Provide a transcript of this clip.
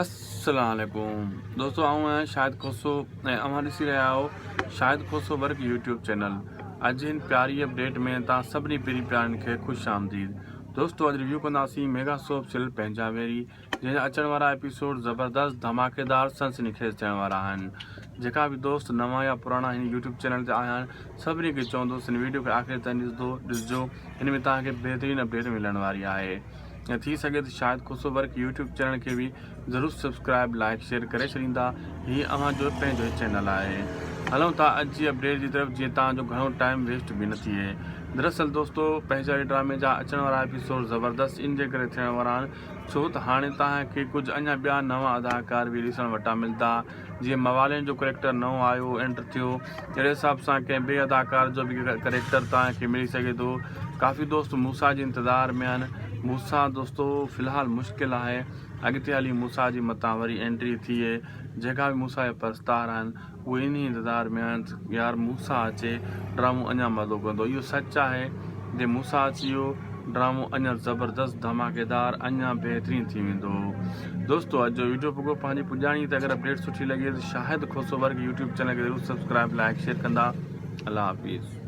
السلام عليڪم دوستو آئون آهيان شاهد کوسو ۽ اوهان ڏسي رهيا آهيو Shahid Khoso work YouTube channel اڄ هن پياري اپڊيٽ ۾ توهان سڀني پرين پيارن کي خوش آمديد دوستو اڄ ريويو ڪنداسين ميگا سوپ سيريل پنهنجا ويري جنهن جا اچڻ وارا ايپيسوڊ زبردست ڌماڪيدار سنسني خيز ٿيڻ وارا آهن جيڪا به دوست نوان يا پراڻا هن يوٽيوب چينل تي آيا آهن سڀني کي چوندس هن ويڊيو کي آخر تائين ڏسندو ڏسجو هن ۾ توهان کي بهترين اپڊيٽ ملڻ واري آهي ۽ ٿي سگهي ته شايد کوسو ورڪ يوٽيوب چينل کي به ضرور سبسڪرائب لائيڪ شيئر ڪري ڇڏيندا هي اوهان جو پنهنجو ئي چينل آهي هلون ٿا اڄ جي اپڊيٽ جي طرف جيئن توهان جو گهڻو ٽائيم ويسٽ به نه ٿئي دراصل دوستو پنهنجا ئي ڊرامي جا اچڻ وارا ايپيسوڊ زبردست ان جي ڪري ٿيڻ وارا آهن ڇو ته هاڻي توهان کي ڪجهه اڃا ٻيا نوان اداڪار به ڏسڻ وٽان ملدا جيئن موالين جو ڪريڪٽر نئون آيو انٽر ٿيو اهڙي حساب سان ڪنهن ٻئي اداڪار جو به ڪريڪٽر توهان کي ملي سگهي ٿو ڪافي دوست موسيٰ جي انتظار ۾ آهن موسيٰ دوستو في الحال مشڪل آهي اڳتي هلي موسيٰ جي متان وري انٽري ٿئي جيڪا به موسيٰ جا پرستار آهن اهي انهي انتظار ۾ آهن ته يار موسيٰ اچي ڊرامو اڃا مزو ڪندو اهو سچ آهي جي موسيٰ اچي ويو ڊرامو اڃا زبردست ڌماڪيدار اڃا بهترين ٿي ويندو دوستو اڄ جو ويڊيو پڳو پنهنجي پڄاڻي تي اگر اپڊيٽ سٺي لڳي ته Shahid Khoso work YouTube channel کي ضرور سبسڪرائب لائڪ شيئر ڪندا الله حافظ.